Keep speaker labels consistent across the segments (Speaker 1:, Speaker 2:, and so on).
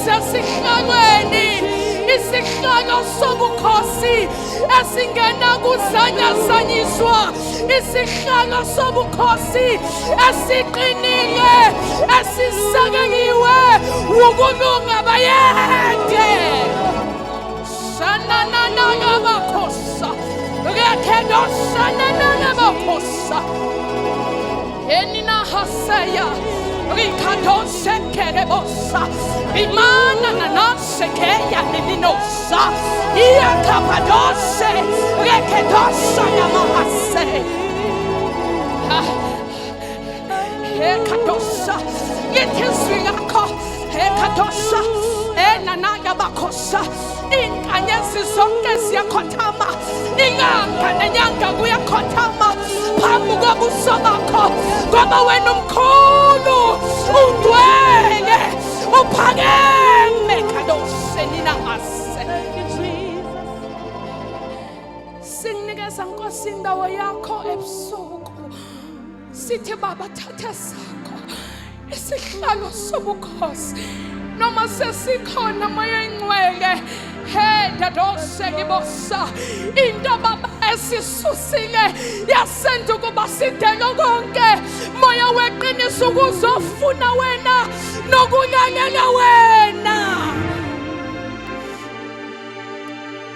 Speaker 1: Uhlezi esihlalweni, isihlalo sobukhosi esingena kuzanyazanyiswa, isihlalo sobukhosi esiqinile esisekekiwe wukulunga bayede. Shanananagamakhosa rekedosanananamakhosa enina haseya rikadonsekerebosa imana nanasekeya nininosa iyakapadose rekedosa namahase hekadosa lithi izwi lakho hekadosa enanayabakhosa iinkanyezi zonke ziyakhothama inyanga nenyanga kuyakhothama phambi kobuso bakho ngoba wena umkhulu ugcwele uphakeme kadosenina ase Singinikeza Nkosi indawo yakho ebusuku. Sithi baba thatha sakho isihlalo sobukhosi noma sesikhona moya ingcwele he dadose ngibosa into baba esisusile yasenza ukuba sidele konke moya weqiniso ukuzofuna wena nokulalela wena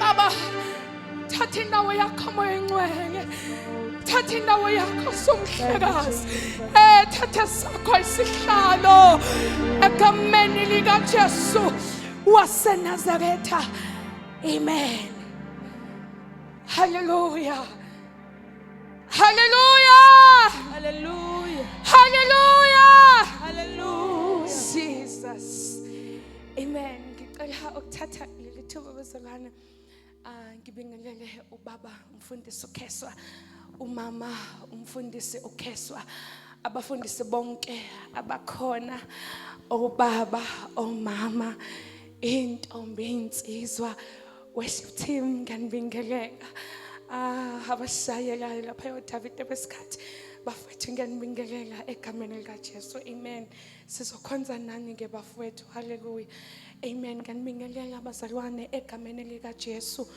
Speaker 1: baba thatha indawo yakho moya ingcwele thatha indawo yakho somhlekazi eh thatha sakho isihlalo egameni likaJesu waseNazaretha amen haleluya haleluya
Speaker 2: haleluya
Speaker 1: haleluya
Speaker 2: haleluya
Speaker 1: Jesus amen ngicela ukuthatha leli thuba bazalwane. Ah, ngibingelele ubaba umfundisi uKheswa, umama umfundisi uKheswa, abafundisi bonke abakhona, obaba, omama, intombi, insizwa, worship team ngiyanibingelela. Ah, abashayelayo lapha oDavide besikhathi bafethu ngiyanibingelela egameni likaJesu. Amen. Sizokhonza nani ke bafowethu. Haleluya. Amen. Ngiyanibingelela bazalwane egameni likaJesu.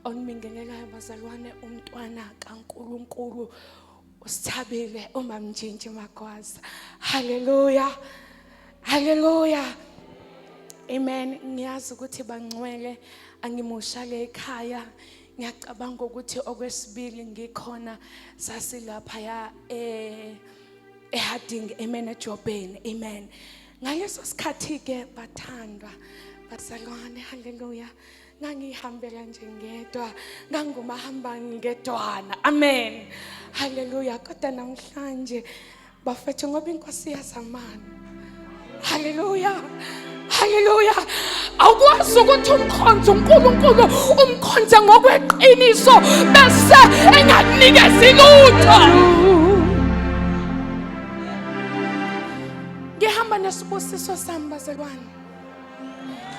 Speaker 1: Onibingelelayo bazalwane umntwana kaNkuluNkulu usithabile uMamnjinji Magwaza. Haleluya. Haleluya. Amen. Ngiyazi ukuthi bangcwele angimusha le ekhaya. Ngiyacabanga ukuthi okwesibili ngikhona sasilapha ya eh eHarding amen eJobheni amen ngaleso sikhathi ke bathandwa bazalwane haleluya ngangihambela nje ngedwa ngangumahamba ngedwana amen haleluya kodwa namhlanje bafethu ngoba inkosi yazamana haleluya haleluya awukwazi ukuthi umkhonze uNkulunkulu umkhonze ngokweqiniso bese engakunikezi lutho ngihamba nesibusiso sami bazalwane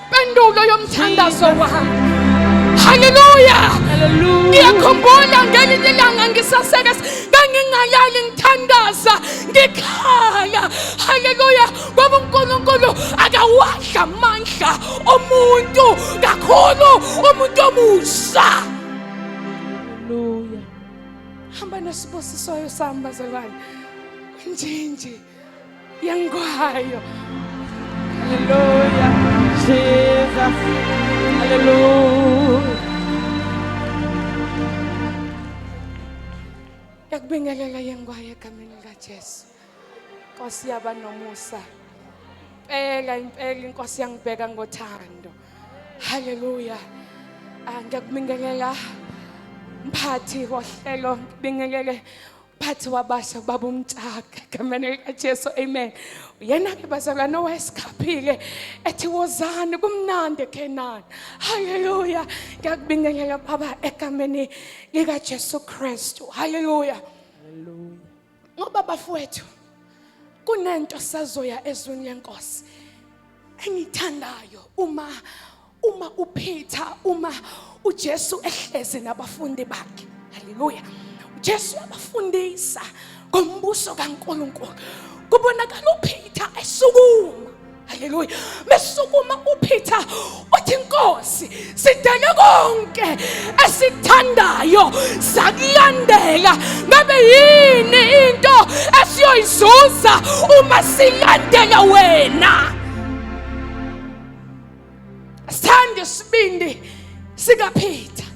Speaker 1: Impendulo yomthandazo wami. Haleluya. Ngiyakhumbula ngelinye ilanga ngisaseke ngangingalali ngithandaza ngikhala. Haleluya. Ngoba uNkulunkulu akawadla amandla omuntu kakhulu umuntu omusha.
Speaker 2: Haleluya.
Speaker 1: Hamba nesibusiso sami bazalwane. Njinji. Yangwayo.
Speaker 2: Hallelujah. Jesus. Hallelujah.
Speaker 1: Yakubingelela yengwayo egameni likaJesu. Nkosi yaba nomusa. Impela impela inkosi yangibheka ngothando. Haleluya. Ah ngiyakubingelela mphathi wohlelo ngibingelele Phathi wabasha ubaba umtshaka egameni likaJesu amen. Uyena ke bazalwane owayesikhaphile ethi wozani kumnandi eKhenani. Haleluya. Ngiyakubingelela baba egameni likaJesu Kristu. Haleluya.
Speaker 2: Haleluya.
Speaker 1: Ngoba bafowethu kunento sazoya ezweni lenkosi engithandayo uma uPeter uma uJesu ehlezi nabafundi bakhe haleluya uJesu uyabafundisa ngombuso kaNkulunkulu kubonakala uPeter esukuma. Haleluya. Mesukuma uPeter uthi inkosi sidele konke esithandayo sakulandela. Ngabe yini into esiyoyizuza uma silandela wena? Sithanda isibindi sikaPeter.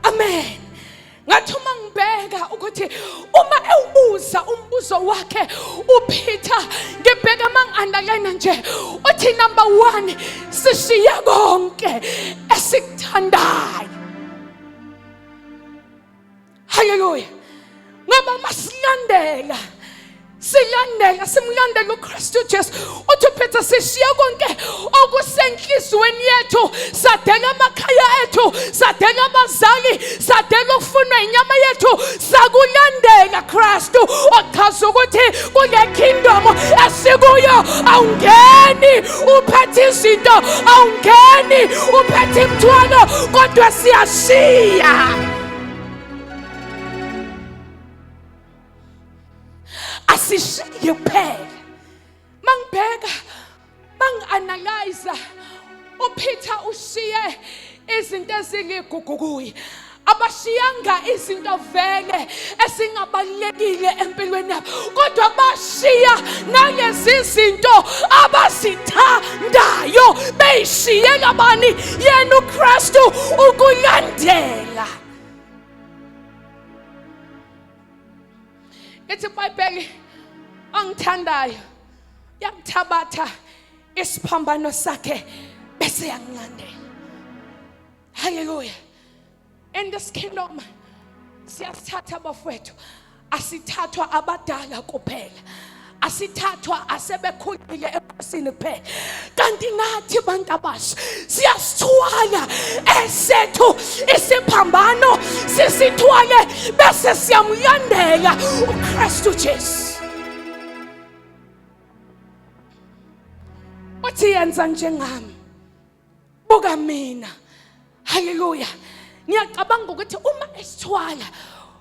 Speaker 1: Amen. Ngathi uma ngibheka ukuthi uma ewubuza umbuzo wakhe uPeter, ngibheka mangi-underline nje uthi number 1 sishiye konke esikuthandayo. Haleluya. Ngoba masilandela silandela simlandela uKristu Jesu uthi uphethe sishiya konke okusenhlizweni yethu sadela amakhaya ethu sadela abazali sadela ukufunwa inyama yethu sakulandela Kristu ochaza ukuthi kule kingdom esikuyo awungeni uphethe izinto awungeni uphethe imithwalo kodwa siyashiya. Asishiye kuphela. Mangibheka mangi-analyza uPeter ushiye izinto eziligugu kuye. Abashiyanga izinto vele esingabalulekile empilweni yabo, kodwa bashiya nalezi zinto abazithandayo beyishiye kabani yena uKristu ukulandela. Ithi iBhayibheli ongithandayo yakuthabatha isiphambano sakhe bese yangilandela. Haleluya. In this kingdom siyasithatha bafowethu, asithathwa abadala kuphela, asithathwa asebekhulile enkosini kuphela, kanti nathi bantu abasha siyasithwala esethu isiphambano, sisithwale bese siyamlandela uKristu Jesu. Uthi yenza njengami, buka mina. Haleluya. Ngiyacabanga ukuthi uma esithwala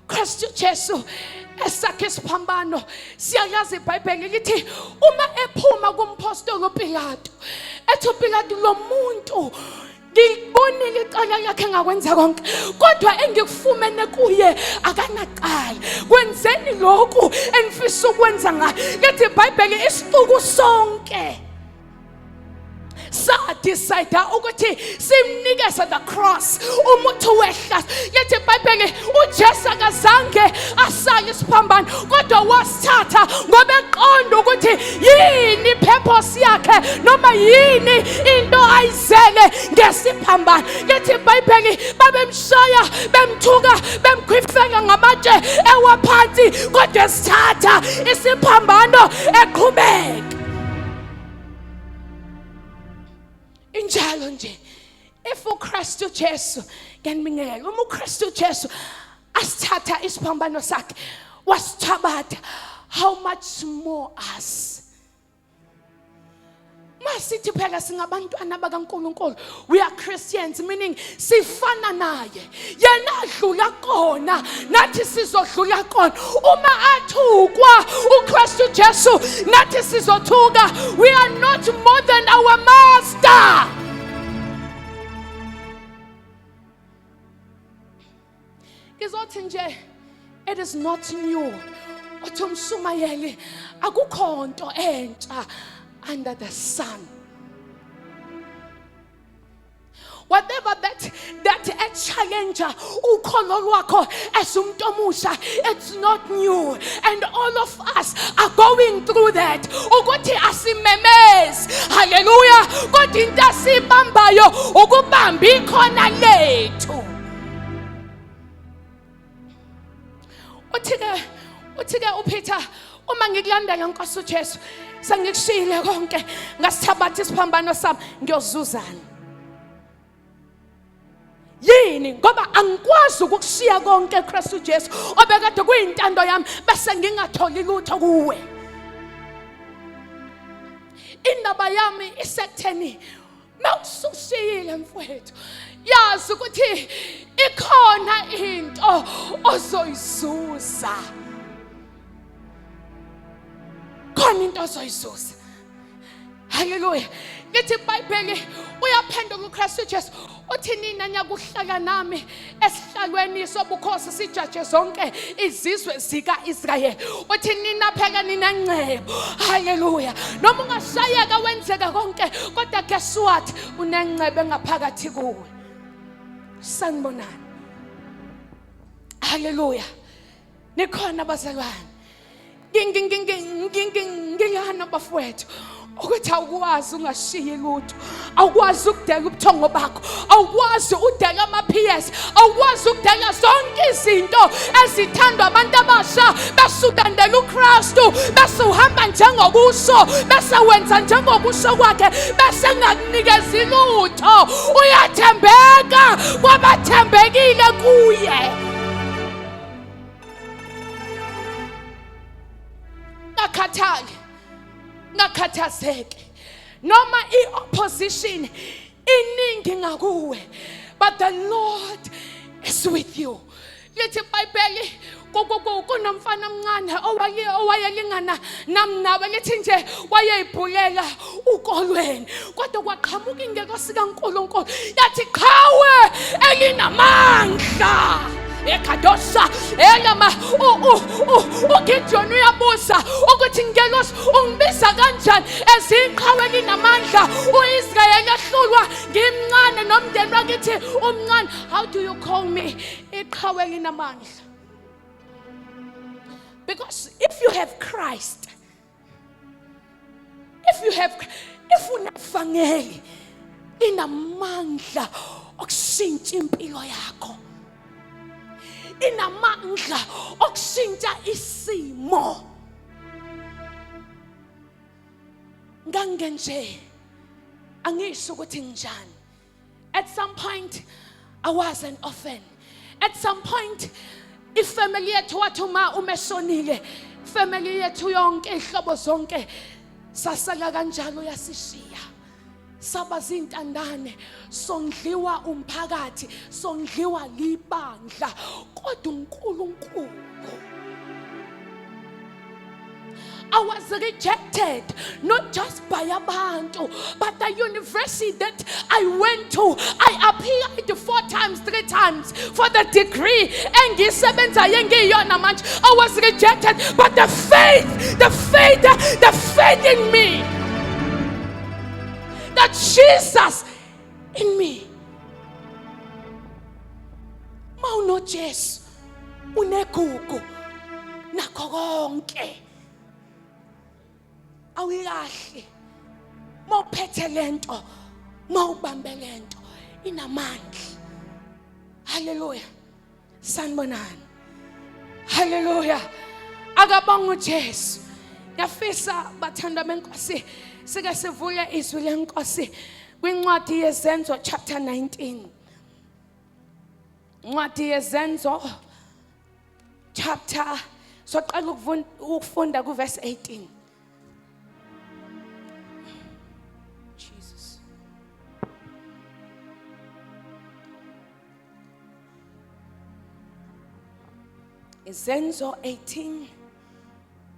Speaker 1: Kristu Jesu esakhe isiphambano, siyayazi iBhayibheli lithi uma ephuma kumpostoli uPilato, ethi uPilato lo muntu ngilibonile icala lakhe ngakwenza konke, kodwa engikufumene kuye akanacala, kwenzeni lokhu enifisa ukwenza ngayo. Lithi iBhayibheli isixuku sonke sadecide ukuthi simnikeze the cross, umuthi wehla. Lithi iBhayibheli uJesu akazange asale isiphambano, kodwa wasithatha ngoba eqonda ukuthi yini purpose yakhe noma yini into ayizele ngesiphambano. Lithi iBhayibheli babemshaya, bemthuka, bemkhwifela ngamatshe ewa phansi, kodwa esithatha isiphambano eqhubeka. Injalo nje if uKristu Jesu, ngiyanibingelela, uma uKristu Jesu asithatha isiphambano sakhe wasithabatha, how much more us? Masithi phela singabantwana bakaNkulunkulu, we are Christians, meaning sifana naye. Yena adlula kona, nathi sizodlula kona. Uma athukwa uKristu Jesu, nathi sizothuka. We are not more than our master. Ngizothi nje it is not new. Uthi umshumayeli akukho nto entsha under the sun. Whatever that a challenger ukholo lwakho as umuntu omusha, it's not new, and all of us are going through that. Ukuthi asimemezi haleluya, kodwa into asibambayo ukubamba ikhona lethu. Uthi ke uPeter, uma ngikulandela Nkosi uJesu, sengikushiyile konke, ngasithabatha isiphambano sami, ngiyozuzana yini? Ngoba angikwazi ukukushiya konke Kristu Jesu obekade kuyintando yami bese ngingatholi lutho kuwe. Indaba yami isekutheni mawusushiyile mfowethu, yazi ukuthi ikhona into ozoyizuza, khona into ozoyizuza. Haleluya. Lithi iBhayibheli uyaphenduka uKristu Jesu uthi nina niyakuhlala nami esihlalweni sobukhosi sijaje zonke izizwe zika-Israyeli. Uthi nina phela nina ncebo. Haleluya. Noma ungashayeka wenzeka konke kodwa guess what? Unengcebo engaphakathi kuwe. Sanibonani. Haleluya. Nikhona bazalwane. Ngingana bafowethu ukuthi awukwazi ungashiyi lutho, awukwazi ukudela ubuthongo bakho, awukwazi udela ama-ps, awukwazi ukudela zonke izinto ezithandwa abantu abasha, bese ulandela uKristu, bese uhamba njengokusho, bese wenza njengokusho kwakhe, bese engakunikezi lutho. Uyathembeka kwabathembekile kuye. Ngakhathali, ngakhathazeki noma i-opposition iningi ngakuwe, but the Lord is with you. Lithi iBhayibheli kunomfana omncane owayelingana nami nawe, lithi nje wayeyibhulela ukolweni, kodwa kwaqhamuka ingelosi kaNkulunkulu yathi qhawe elinamandla ekhadosa elama. uGideon uyabuza ukuthi ngelosi ungibiza kanjani eziqhawe elinamandla, uIsrayeli ehlulwa, ngimncane nomndeni wakithi umncane, how do you call me iqhawe elinamandla? Because if you have Christ, if you have, if unevangeli inamandla okushintsha impilo yakho, inamandla okushintsha isimo. Ngangenje angisho ukuthi njani. At some point I was an orphan. At some point ifamily yethu wathi uma umeshonile, family yethu yonke, ihlobo zonke sasala kanjalo, yasishiya, saba zintandane, sondliwa umphakathi, sondliwa libandla, kodwa uNkulunkulu. I was rejected not just by abantu, but the university that I went to. I applied 4 times, 3 times for the degree engisebenzayo engiyiyona manje. I was rejected, but the faith, the faith, the faith in me, that Jesus in me. MawunoJesu unegugu nakho konke, awuyilahli. Mawuphethe lento, mawubambe lento, inamandla. Haleluya. Sanibonani. Haleluya. Akabonga uJesu. Ngiyafisa bathandwa benkosi sike sivule izwi lenkosi kwincwadi yeZenzo chapter 19. Incwadi yeZenzo chapter, soqala ukufunda kuverse 18. Jesus. Izenzo 18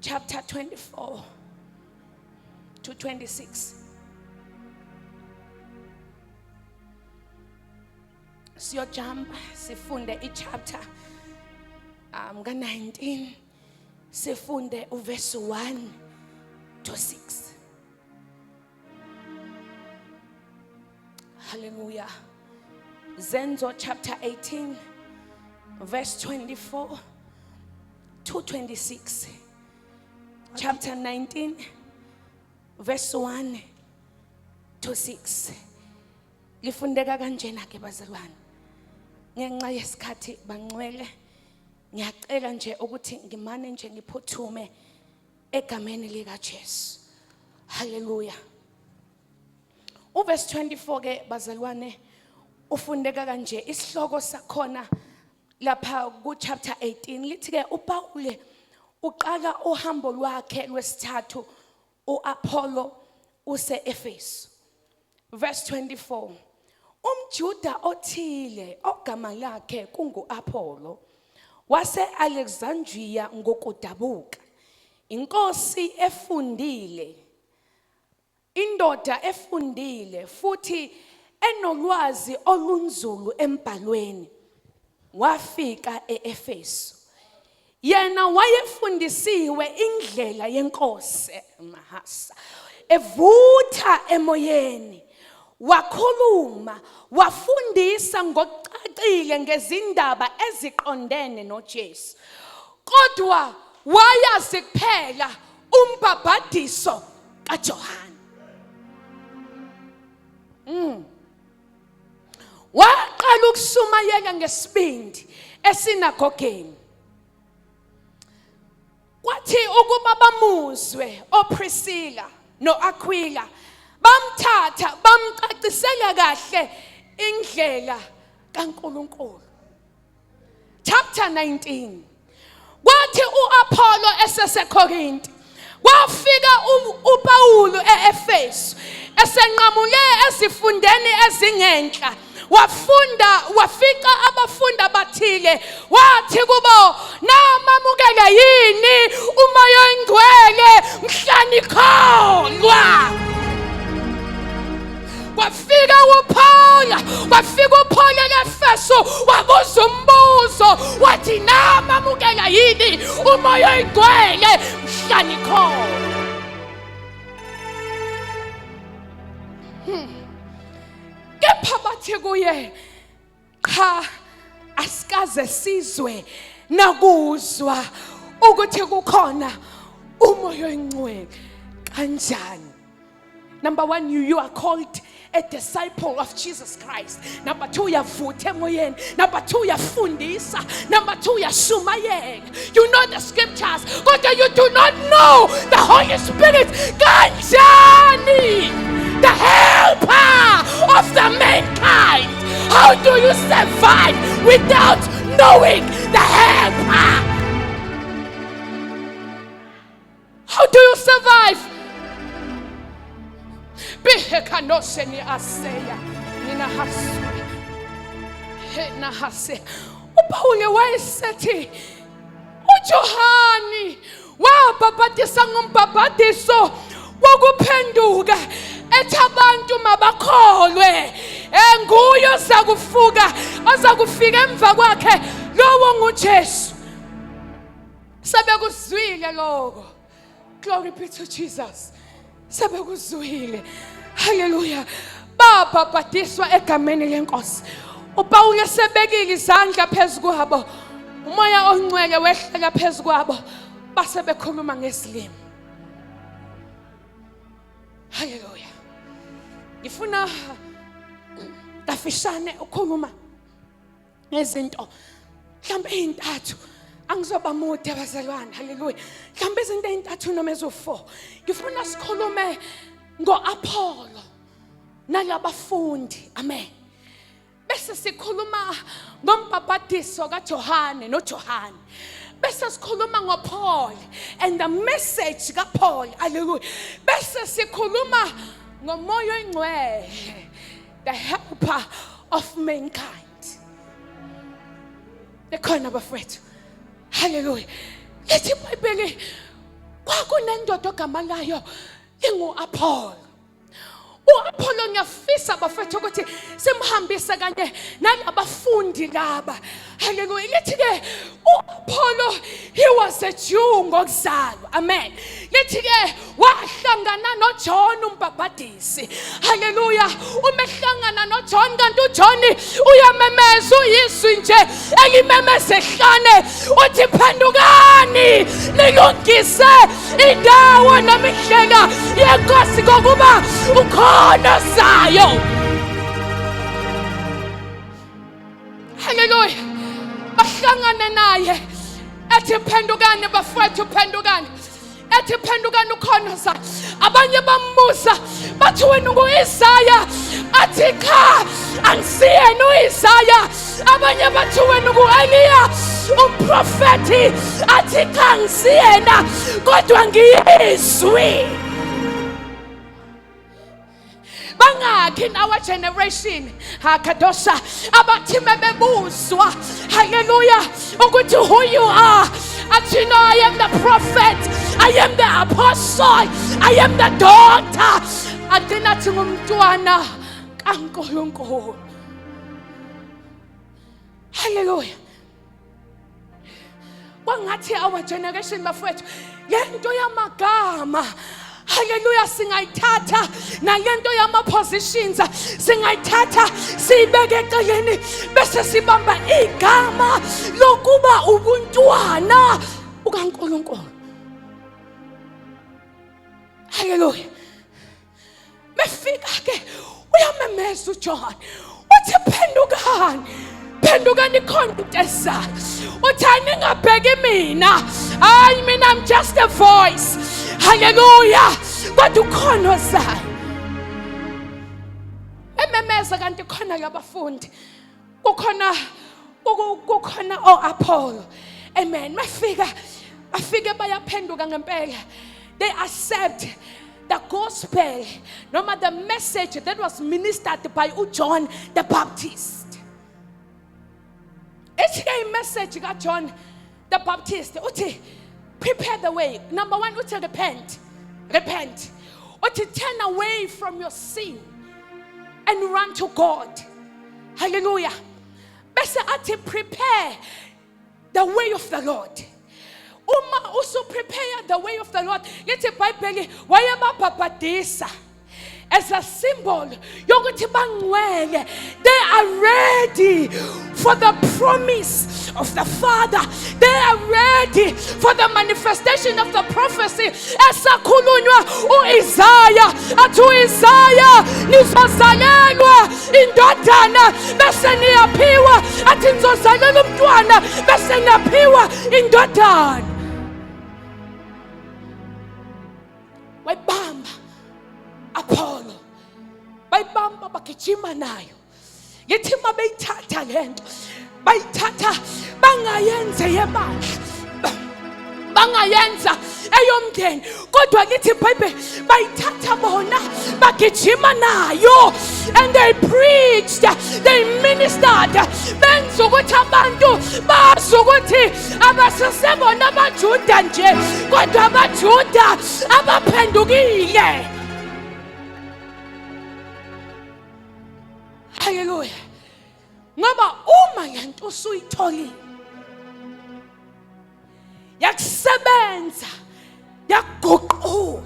Speaker 1: chapter 24 to 26. Siyojump sifunde ichapter ka-19, sifunde uverse 1 to 6. Hallelujah. Zenzo chapter 18 verse 24 to 26. Chapter 19 verse 1 to 6. Lifundeka kanjena ke bazalwane. Ngenxa yesikhathi bangcwele, ngiyacela nje ukuthi ngimane nje ngiphuthume egameni lika Jesu. Hallelujah. Uverse 24 ke bazalwane ufundeka kanje, isihloko sakhona lapha ku chapter 18 lithi ke uPaul uqala uhambo lwakhe lwesithathu, uApollo use-Efesu. Verse 24, umJuda othile ogama lakhe kungu-Apollo Indoda efundile futhi enolwazi olunzulu embhalweni wafika eEfesu. Yena wayefundisiwe indlela yenkosi mahasa evutha emoyeni wakhuluma wafundisa ngokucacile ngezindaba eziqondene noJesu kodwa wayazi kuphela umbhabhadiso kaJohane. Waqala ukushumayela ngesibindi esinagogeni. Kwathi ukuba bamuzwe oPriscilla noAquila bamthatha bamcacisela kahle indlela kaNkuluNkulu. Chapter 19. Kwathi uApollo eseseKorinte kwafika uPawulu eEfesu esenqamule ezifundeni ezingenhla wafunda wafica abafundi abathile wathi kubo namamukela yini umoya oyingcwele mhla nikholwa kwafika uPaul kwafika uPaul eEfesu wabuza umbuzo wathi namamukela yini umoya oyingcwele mhla nikholwa Kepha bathi kuye cha asikaze sizwe nakuzwa ukuthi kukhona umoya oyingcwele kanjani. Number one, you are called a disciple of Jesus Christ. Number two, uyavutha emoyeni. Number two, uyafundisa. Number two, uyashumayela. You know the scriptures, kodwa you do not know the Holy Spirit. Kanjani? The helper of the mankind. How do you survive without knowing the helper? How do you survive? Bihekanoseni aseya nina hasuya hena hase. UPawule wayesethi uJohani wabhabhadisa ngombhabhadiso wokuphenduka ethi abantu mabakholwe enguye ozakufuka ozakufika emva kwakhe lowo nguJesu. Sebekuzwile lokho. Glory be to Jesus. Sebekuzwile. Hallelujah. Babhabhadiswa egameni lenkosi. uPawulu esebekile izandla phezu kwabo. Umoya ongcwele wehlela phezu kwabo. Base bekhuluma ngezilimi. Hallelujah. Ngifuna kafishane ukukhuluma ngezinto mhlawumbe ezintathu angizoba mude bazalwane haleluya mhlawumbe izinto ezintathu noma eziwu-4 ngifuna sikhulume ngo-Apollo nalabafundi amen bese sikhuluma ngombhabhadiso kaJohane noJohane bese sikhuluma ngoPaul and the message kaPaul haleluya bese sikhuluma ngomoya oyingcwele the helper of mankind. Ekhona bafowethu. Haleluya. Lithi iBhayibheli kwakunendoda ogama layo lingu-Apollo. U-Apollo ngiyafisa bafethu ukuthi simhambise kanye nalabafundi laba. Haleluya. Lithi-ke u-Apollo he was a Jew ngokuzalwa. Amen. Lithi-ke wahlangana noJohn umbhabhadisi. Haleluya. Uma ehlangana noJohn kanti uJohn uyamemeza uyizwi nje elimemeza ehlane uthi phendukani nilungise indawo noma indlela yenkosi ngokuba ukhona zayo. Haleluya. Bahlangane naye ethi phendukani bafowethu phendukani ethi phendukani ukhona za abanye bambuza bathi wena ungu-Isaya athi cha angisiyena u-Isaya abanye bathi wena ungu-Eliya umprofethi athi cha angisiyena kodwa ngiyizwi. Bangakhi in our generation hakadosha abathi mebebuzwa haleluya ukuthi who you are athi no I am the prophet I am the apostle I am the doctor. Agcina athi ngumntwana kaNkulunkulu. Hallelujah. Kwangathi our generation, bafowethu, lento yamagama, haleluya, singayithatha, nalento yama-positions singayithatha siyibeke eceleni, bese sibamba igama lokuba ubuntwana bukaNkulunkulu. Haleluya. Befika ke, uyamemeza uJohn, uthi, "Phendukani, phendukani, khona into ezayo." Uthi, "Aningabheki mina, hayi mina, I'm just a voice, haleluya, kodwa ukhona ozayo." Ememeza kanti khona labafundi, kukhona o-Apollo, amen. Bafika, bafike bayaphenduka ngempela. They accept the gospel noma the message that was ministered by uJohn the Baptist. Ithi ke imessage kaJohn the Baptist, uthi, "Prepare the way." Number 1, uthi, "Repent, repent." Uthi, "Turn away from your sin and run to God." Hallelujah. Bese athi, "Prepare the way of the Lord." Uma usu prepare the way of the Lord, lithi iBhayibheli wayebabhabhadisa as a symbol yokuthi bangcwele, they are ready for the promise of the Father, they are ready for the manifestation of the prophecy esakhulunywa uIsaya, athi uIsaya, "Nizozalelwa indodana bese niyaphiwa," athi, "Nizozalelwa umntwana bese niyaphiwa indodana." Wayibamba Apollo, bayibamba, bagijima nayo. Ngithi uma beyithatha lento, bayithatha bangayenze yebandla, bangayenza eyomndeni, kodwa lithi iBhayibheli bayithatha bona, bagijima nayo, and they preached, they ministered, benza ukuthi abantu bazi ukuthi abasesebona abaJuda nje, kodwa abaJuda abaphendukile. Haleluya. Ngoba uma lento usuyitholile, yakusebenza, yakuguqula,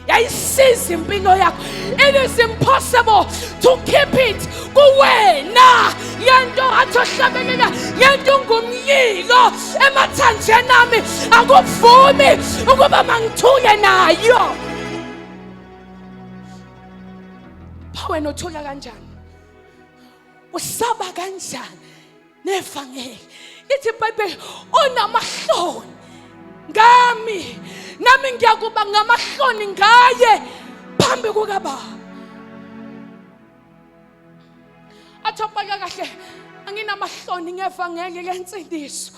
Speaker 1: yayisiza impilo yakho, it is impossible to keep it kuwena. Lento athi ohlabelela, lento ngumlilo emathanjeni ami, akuvumi ukuba mangithule nayo. Pha wena uthula kanjani? Usaba kanjani nevangeli? Lithi iBhayibheli, onamahloni ngami, nami ngiyakuba ngamahloni ngaye phambi kukababa. Athi obheka kahle, anginamahloni ngevangeli lensindiso,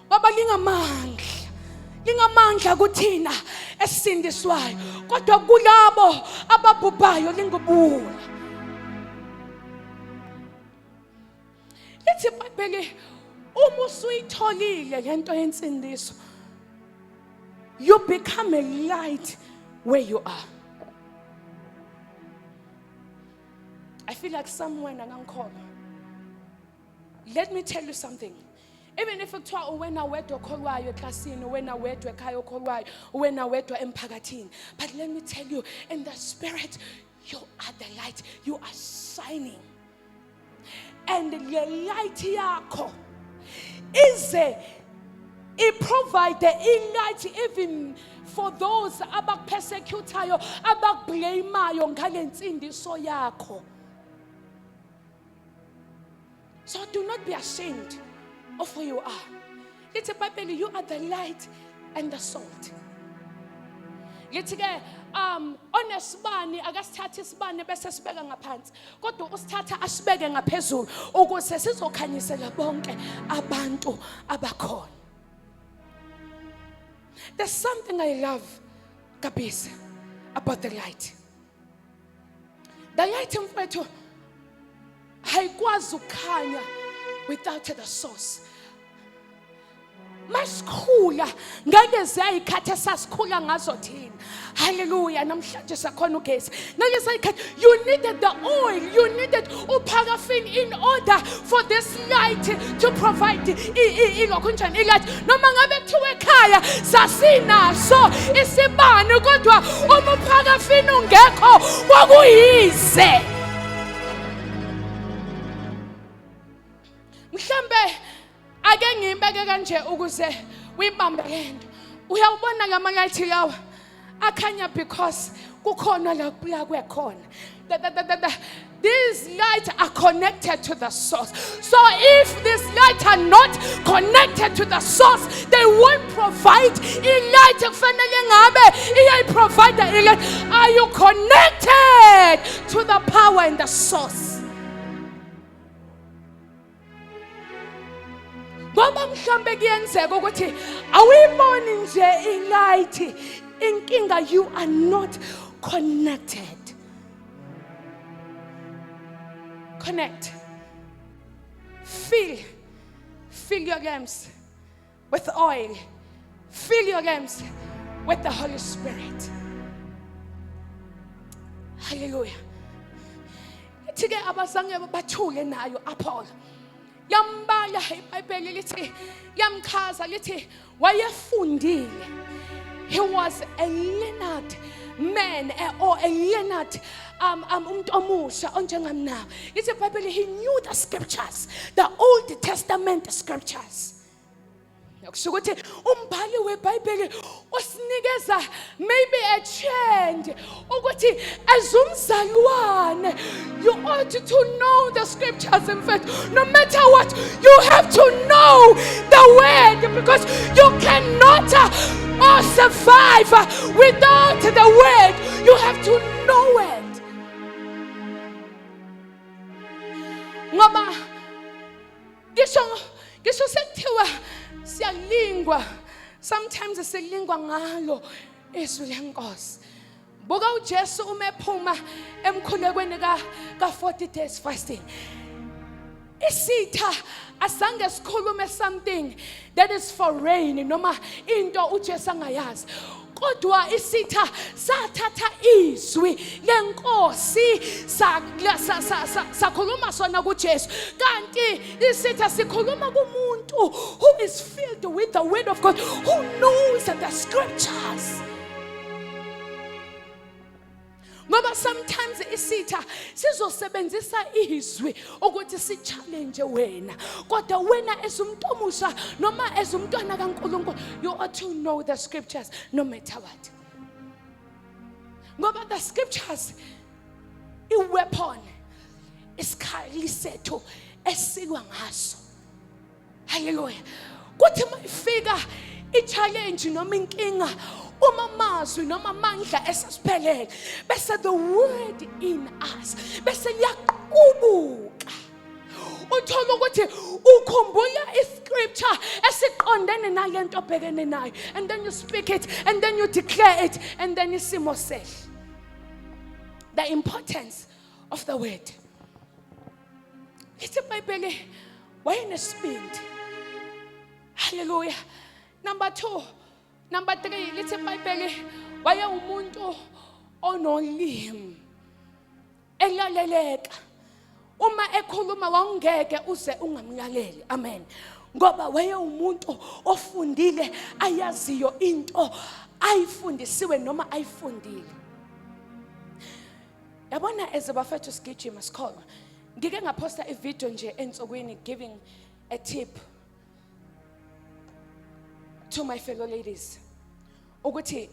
Speaker 1: ngoba lingamandla, lingamandla kuthina esindiswayo, kodwa kulabo ababhubhayo lingubula. Lithi iBhayibheli, uma usuyitholile lento yensindiso, you become a light where you are. I feel like someone angangikholwa. Let me tell you something. Even if kuthiwa uwena wedwa okholwayo eklasini, uwena wedwa ekhaya okholwayo, uwena wedwa emphakathini, but let me tell you, in the spirit you are the light. You are shining, and le light yakho ize i-provide i-light even for those abakupersecutayo, abakublamayo ngale nsindiso yakho. So do not be ashamed of who you are. Lithi iBhayibheli, you are the light and the salt. Ngithi ke, onesibani akasithatha isibane bese sibeka ngaphansi, kodwa usithatha asibeke ngaphezulu ukuze sizokhanyisela bonke abantu abakhona. There's something I love kabisa about the light. The light, mfethu, ayikwazi ukukhanya without the source. Masikhula ngaleziya yikhathi esasikhula ngazo thina. Hallelujah, namhlanje sakhona ugesi. Ngaleziya yikhathi you needed the oil, you needed uparaffin in order for this light to provide ilokhu njani ilight. Noma ngabe kuthiwa ekhaya sasinaso isibani kodwa uma uparaffin ungekho kwakuyize. Mhlambe ake ngiyibeke kanje ukuze uyibambe lento. Uyawubona lamalayithi lawa akhanya because kukhona la kuplakwe khona. These lights are connected to the source. So if these lights are not connected to the source, they won't provide i-light ekufanele ngabe iyayiprovide i-light. Are you connected to the power and the source? Ngoba mhlambe kuyenzeka ukuthi awuyiboni nje i-light, inkinga you are not connected. Connect. Fill. Fill your lamps with oil. Fill your lamps with the Holy Spirit. Hallelujah. Ithi ke abazange bathule nayo Apollo. Yambala iBhayibheli lithi yamchaza lithi wayefundile. He was a learned man or a learned umuntu omusha onjengami nawe. Lithi iBhayibheli he knew the scriptures, the Old Testament scriptures. Kusho ukuthi umbhali weBhayibheli usinikeza maybe a trend ukuthi as umzalwane you ought to know the scriptures. In fact, no matter what, you have to know the word because you cannot survive without the word. You have to know it. Ngoba ngisho sekuthiwa siyalingwa, sometimes silingwa ngalo izwi lenkosi. Buka uJesu uma ephuma emkhulekweni ka 40 days fasting. Isitha asange sikhulume something that is foreign noma into uJesu angayazi. Kodwa isitha sathatha izwi lenkosi sakhuluma sona kuJesu. Kanti isitha sikhuluma kumuntu who is filled with the word of God, who knows the scriptures. Ngoba sometimes isitha sizosebenzisa izwi ukuthi si-challenge wena, kodwa wena as umuntu omusha noma as umntwana kaNkulunkulu, you ought to know the scriptures no matter what. Ngoba the scriptures i-weapon, isikhali sethu esilwa ngaso. Haleluya. Kuthi mayifika i-challenge noma inkinga, uma amazwi noma amandla esesiphelele, bese the word in us bese liyaqubuka. Uthola ukuthi ukhumbula i-scripture esiqondene nalento obhekene nayo, and then you speak it, and then you declare it, and then isimo sehle. The importance of the word. Lithi iBhayibheli wayenesibindi. Haleluya. Number 2, number 3, lithi iBhayibheli wayewumuntu onolimi elaleleka. Uma ekhuluma wawungeke uze ungamlaleli. Amen. Ngoba wayewumuntu ofundile, ayaziyo into ayifundisiwe noma ayifundile. Yabona as abafethu sigijima sikholwa. Ngike ngaphosta ivideo nje ensukwini giving a tip to my fellow ladies ukuthi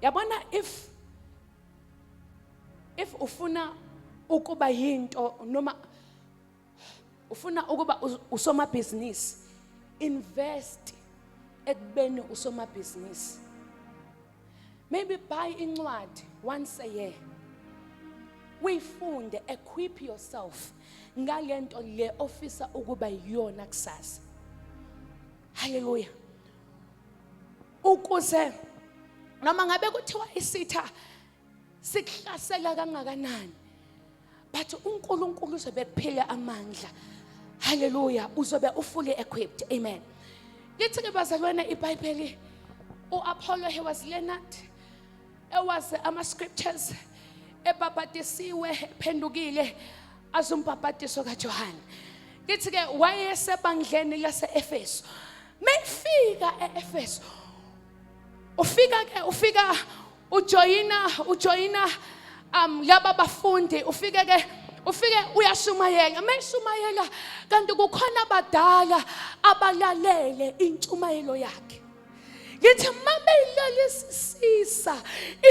Speaker 1: yabona if ufuna ukuba yinto noma ufuna ukuba usomabhizinisi, invest ekubeni usomabhizinisi. Maybe buy incwadi once a year, uyifunde, equip yourself ngalento le ofisa ukuba yiyona kusasa. Haleluya. Ukuze noma ngabe kuthiwa isitha sikuhlasela kangakanani, but uNkulunkulu uzobe kuphile amandla. Haleluya. Uzobe ufully equipped. Amen. Lithi ke bazalwane iBhayibheli uApollo he was learned ewazi ama scriptures ebhabhatisiwe ephendukile azumbhabhatiso kaJohane. Lithi ke wayesebandleni lase-Efesu. Mefika e-Efesu ufika ke ufika ujoyina ujoyina um laba bafundi ufike ke ufike uyashumayela meshumayela kanti kukhona abadala abalalele intshumayelo yakhe ngithi mabeyilalisisa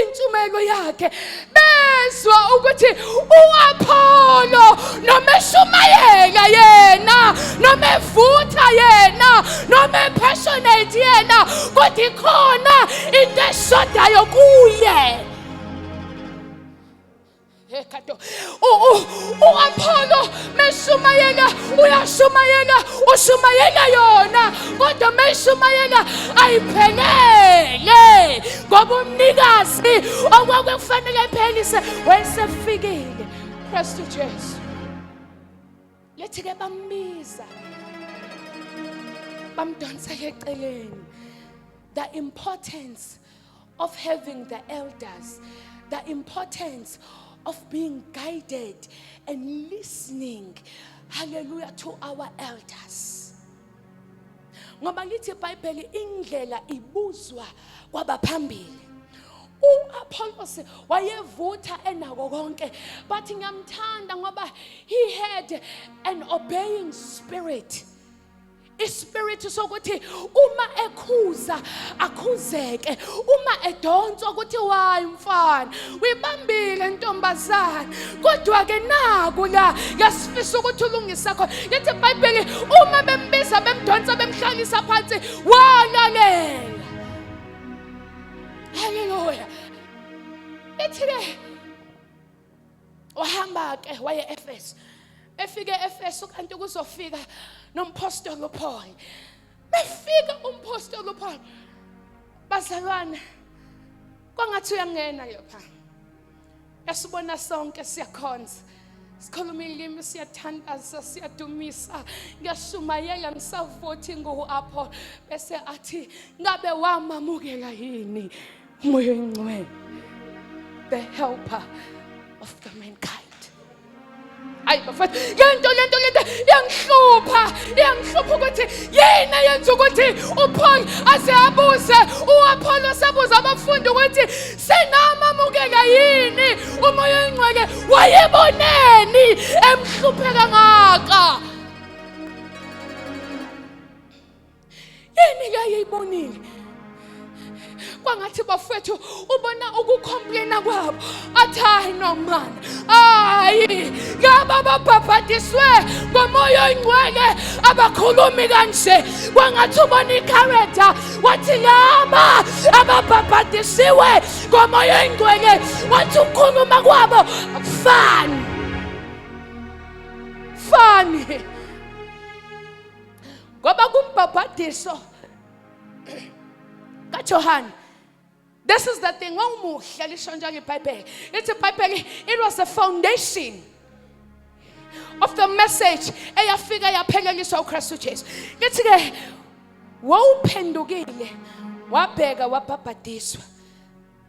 Speaker 1: intshumayelo yakhe bezwa ukuthi uApollo noma eshumayela yena noma evutha yena noma epassionate yena kodwa ikhona into eshodayo kuye. Hekato. U-Apollo meshumayela uyashumayela ushumayela yona kodwa meshumayela ayiphelele ngoba umnikazi okwakekufanele ayiphelise wayesefikile Kristu Jesu. Lethi ke bambiza bamdonsela eceleni the importance of having the elders, the importance of being guided and listening, hallelujah, to our elders. Ngoba lithi iBhayibheli indlela ibuzwa kwabaphambili. uApollos wayevutha enako konke but ngiyamthanda ngoba he had an obeying spirit. Ispirit sokuthi uma ekhuza akhuzeke, uma edonswa ukuthi wayi mfana uyibambile ntombazana, kodwa ke naku la yasifisa ukuthi ulungise khona. Lithi iBhayibheli uma bembiza bemdonsa bemhlalisa phansi walalela. Haleluya. Lithi ke wahamba ke waye Efesu. Efike eEfesu kanti kuzofika nomphostoli uPaul. Befika umphostoli uPaul. Bazalwane kwangathi uyangena lapha. Yasibona sonke siyakhonza. Sikhuluma ilimi siyathandaza siyadumisa ngiyashumayela ngisavothi ngu-Apollo bese athi ngabe wamamukela yini uMoya oyiNgcwele the helper of the mankind. Ayi bafethu, lento lento lento iyangihlupha, iyangihlupha ukuthi yini eyenza ukuthi uPaul aze abuze uApollo sebuza abafundi ukuthi senamamukela yini uMoya oyiNgcwele wayeboneni emhluphe kangaka. Yini le ayeyibonile? Kwangathi bafethu ubona ukucomplaina kwabo athi hayi no man hayi laba babhabhadiswe ngomoya oyingcwele abakhulumi kanje kwangathi ubona icharacter wathi laba ababhabhadisiwe ngomoya oyingcwele wathi ukukhuluma kwabo akufani fani ngoba kumbhabhadiso kaJohane this is the thing wawumuhle lisho njalo iBhayibheli ithi iBhayibheli it was the foundation of the message eyafika yapheleliswa uKristu Jesu lithi ke wawuphendukile wabheka wabhabhadiswa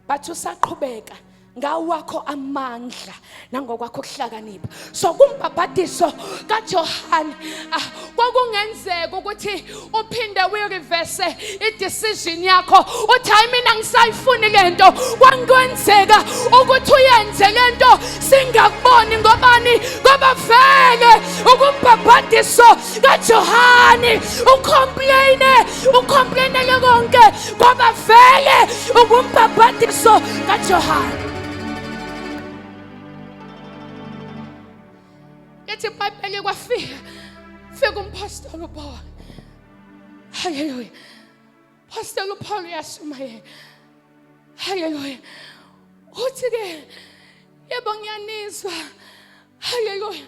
Speaker 1: but usaqhubeka ngawakho amandla nangokwakho ukuhlakanipha so kumbhabhadiso kaJohane ah, kwakungenzeka ukuthi uphinde uyireverse i-decision yakho uthi hayi mina ngisayifuni lento kwangikwenzeka ukuthi uyenze lento singakuboni ngobani ngoba vele ukumbhabhadiso kaJohane ucomplaine ucomplainele konke ngoba vele ungumbhabhadiso kaJohane. Lithi iBhayibheli kwafika fika umphostoli uPaul. Haleluya. Phostoli uPaul uyashumayela. Haleluya. Uthi ke yebo ngiyanizwa. Haleluya.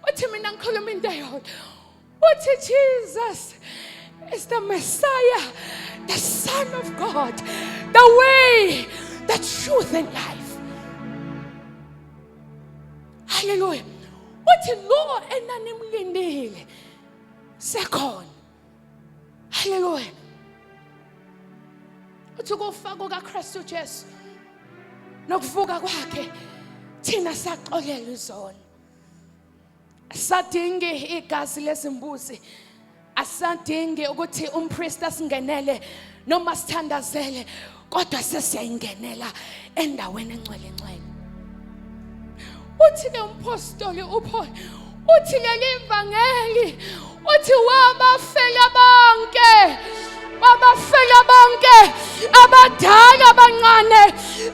Speaker 1: Uthi mina ngikhuluma into eyodwa. Uthi Jesus is the Messiah, the Son of God, the way, the truth and life. Haleluya. Uthi lo enanimlindile sekhona. Haleluya. Uthi ukufa kukaKristu Jesu nokuvuka kwakhe thina saxolelwa izono. Asadingi igazi lezimbuzi. Asadingi ukuthi umpriest asingenele noma sithandazele kodwa sesiyayingenela endaweni engcwele ngcwele. Uthi ke umpostoli uPaul uthi leli vangeli uthi wabafela bonke babafela bonke abadala abancane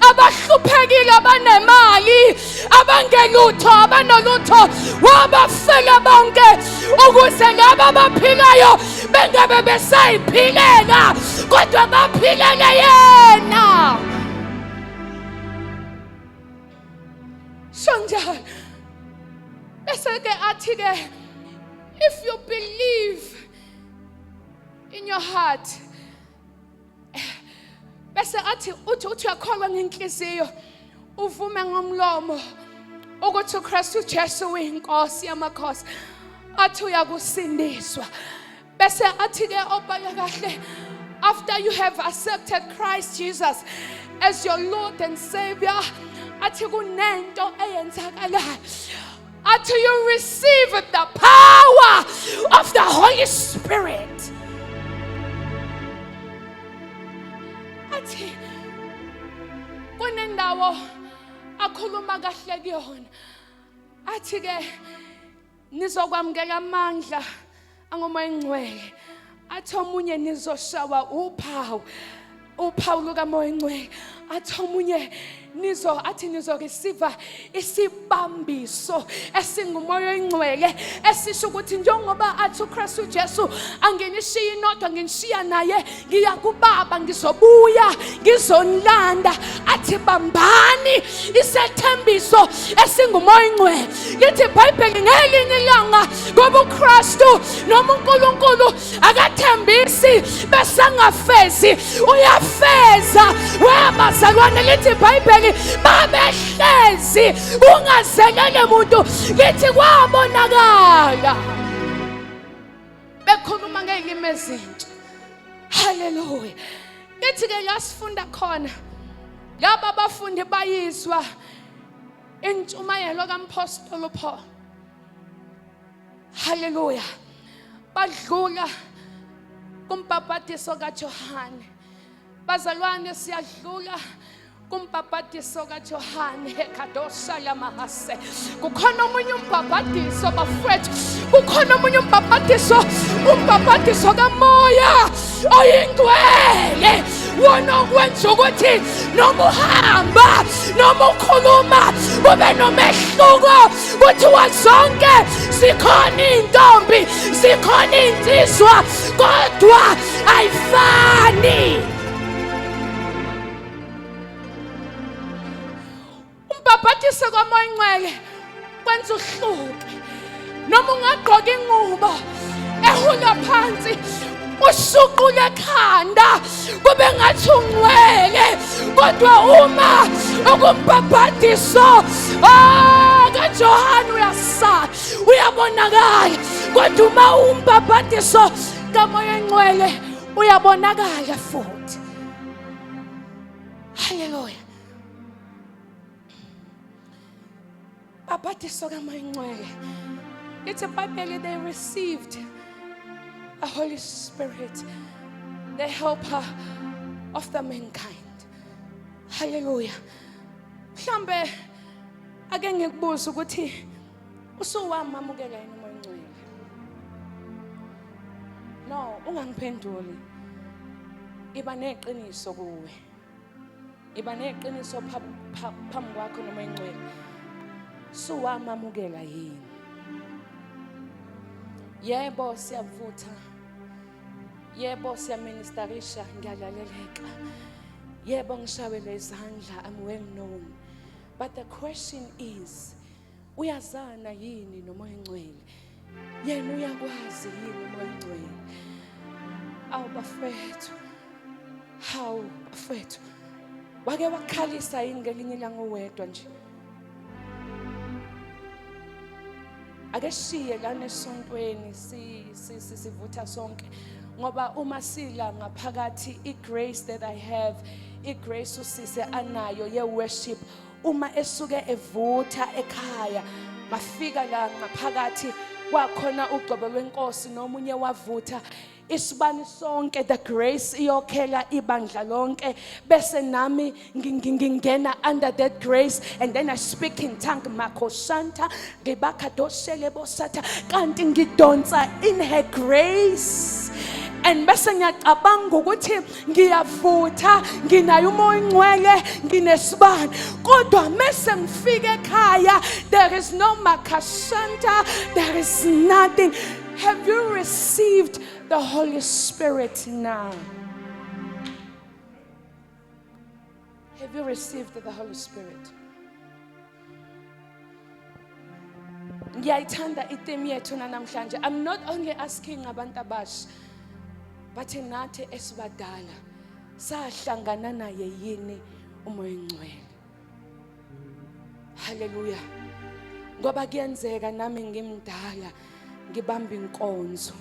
Speaker 1: abahluphekile abanemali abangelutho abanolutho wabafela bonke ukuze laba abaphilayo bengabe besayiphilela kodwa baphilele yena. Sonjalo bese ke athi ke, if you believe in your heart, bese athi uthi uyakholwa ngenhliziyo uvume ngomlomo ukuthi uKristu Jesu uyinkosi yamakhosi, athi uyakusindiswa. Bese athi ke obhala kahle, after you have accepted Christ Jesus as your Lord and Savior, athi kunento eyenzakalayo, athi you receive the power of the Holy Spirit. Athi kunendawo akhuluma kahle kuyona, athi ke nizokwamukela amandla angomoya engcwele, athi omunye nizoshawa uphawu lukamoya engcwele, athi omunye nizo athi nizoreceive isibambiso esingumoya oyingcwele, esisho ukuthi njengoba athi uKristu Jesu, anginishiyi nodwa, nginishiya naye, ngiya kubaba, ngizobuya ngizonilanda, athi bambani isethembiso esingumoya oyingcwele. Lithi iBhayibheli ngelinye ilanga ngoba uKristu noma uNkulunkulu akathembisi besangafezi, uyafeza. Webazalwane, lithi iBhayibheli babehlezi kungazelele muntu, lithi kwabonakala bekhuluma ngey'limi ezintsha. Haleluya. Lithi ke la sifunda khona, laba bafundi bayizwa intshumayelo kampostoli uPaul. Haleluya. Badlula kumbhabhadiso kaJohane. Bazalwane, siyadlula kumbhabhadiso kaJohane kadosha yamahase. Kukhona omunye umbhabhadiso bafowethu, kukhona omunye umbhabhadiso, umbhabhadiso kamoya oyingcwele, wona okwenza ukuthi noma uhamba noma ukhuluma kube nomehluko. Kuthiwa zonke zikhona iy'ntombi, zikhona iy'nsizwa, kodwa ayifani. Umbhabhadiso kamoya oyingcwele kwenza uhluke. Noma ungagqoka ingubo ehula phansi, ushuqule ekhanda kube ngathi ungcwele, kodwa uma ukumbhabhadiso kaJohane uyasala uyabonakala, kodwa uma umbhabhadiso kamoya oyingcwele uyabonakala futhi. Haleluya. Bhabhadiso kamoya oyingcwele. Ithi iBhayibheli they received the Holy Spirit, the helper of the mankind. Haleluya. Mhlambe ake ngikubuze ukuthi usuwamamukela yini umoya oyingcwele? No, ungangiphenduli. Iba neqiniso kuwe. Iba neqiniso phambi kwakho noma ingcwele. Suwamamukela yini? Yebo siyavutha. Yebo siyaministerisha, ngiyalaleleka. Yebo ngishawele izandla, I'm well known. But the question is, uyazana yini nomoya oyingcwele? Yena uyakwazi yini umoya oyingcwele? Awu bafethu, hawu bafethu, wake wakhalisa yini ngelinye ilanga uwedwa nje? Ake shiye lana esontweni sivutha sonke. Ngoba uma sila ngaphakathi i-grace that I have, i-grace usise anayo ye-worship, uma esuke evutha ekhaya, mafika la ngaphakathi kwakhona ugcobo lwenkosi nomunye wavutha isibani sonke, the grace iyokhela ibandla lonke, bese nami ngingena under that grace and then I speak in tongue, makhosanta ngibakhadoshele bosatha, kanti ngidonsa in her grace. And bese ngiyacabanga ukuthi ngiyavutha, nginayo umoya ongcwele, nginesibani, kodwa mese ngifike ekhaya there is no makasanta, there is nothing. Have you received the Holy Spirit now? Have you received the Holy Spirit? Ngiyayithanda itheme yethu namhlanje. I'm not only asking abantu abasha, but nathi esibadala, sahlangana naye yini umoya ongcwele? Haleluya. Ngoba kuyenzeka nami ngimdala ngibamba inkonzo,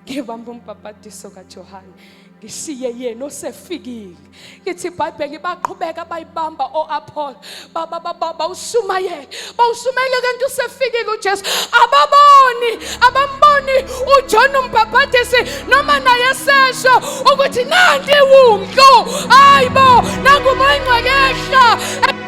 Speaker 1: ngibamba umbhabhadiso kaJohane, ngishiye yena osefikile. Lithi iBhayibheli baqhubeka bayibamba oApollo, bawushumayela, bawushumayela kanti usefikile uJesu. Ababoni, abamboni uJohn umbhabhadisi noma naye sesho ukuthi nanti wumhlu, hayibo, nangu umoya ongcwele.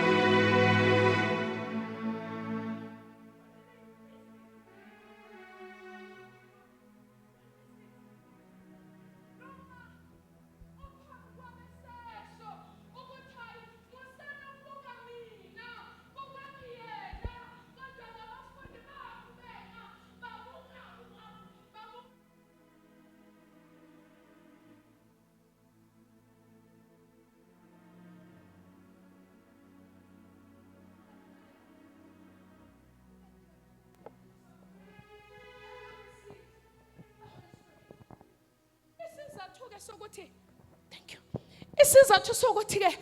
Speaker 1: Isizathu ke sokuthi, thank you, isizathu sokuthi ke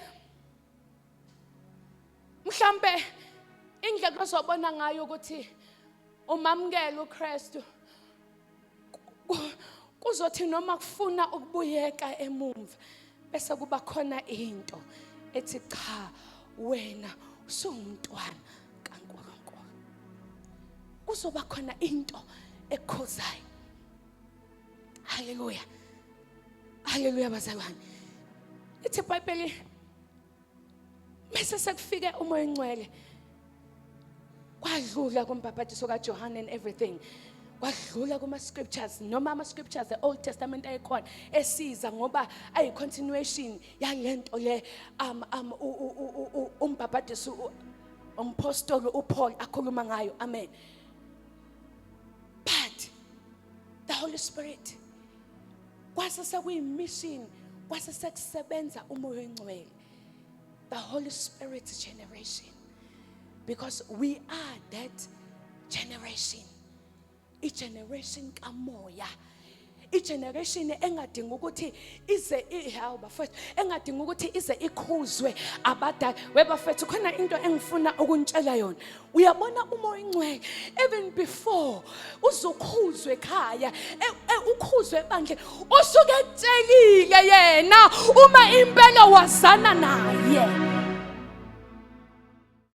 Speaker 1: mhlambe indlela ozobona ngayo ukuthi umamukele uKristu, kuzothi noma kufuna ukubuyeka emumva bese kuba khona into ethi cha, wena usungumntwana kaNkulunkulu. Kuzoba khona into ekhozayo. Haleluya, haleluya bazalwane. Ithi iBhayibheli bese sekufike umoya ongcwele, kwadlula kumbhabhadiso kaJohane and everything, kwadlula kuma-scriptures, noma ama-scriptures e-Old Testament ayekhona esiza ngoba ayi-continuation yalento le umbhabhadiso umpostoli uPaul akhuluma ngayo. Amen. But the Holy Spirit kwase sekuyi-mission, kwase sekusebenza umoya ongcwele, the Holy Spirit generation, because we are that generation, i-generation kamoya, i-generation engadinga ukuthi ize, hawu bafethu, engadinga ukuthi ize ikhuzwe abadala. Webafethu, khona into engifuna ukuntshela yona. Uyabona umoya ongcwele, even before uzokhuzwe ekhaya, ukhuzwe ebandleni, usuke etshelile yena uma impela wazana naye.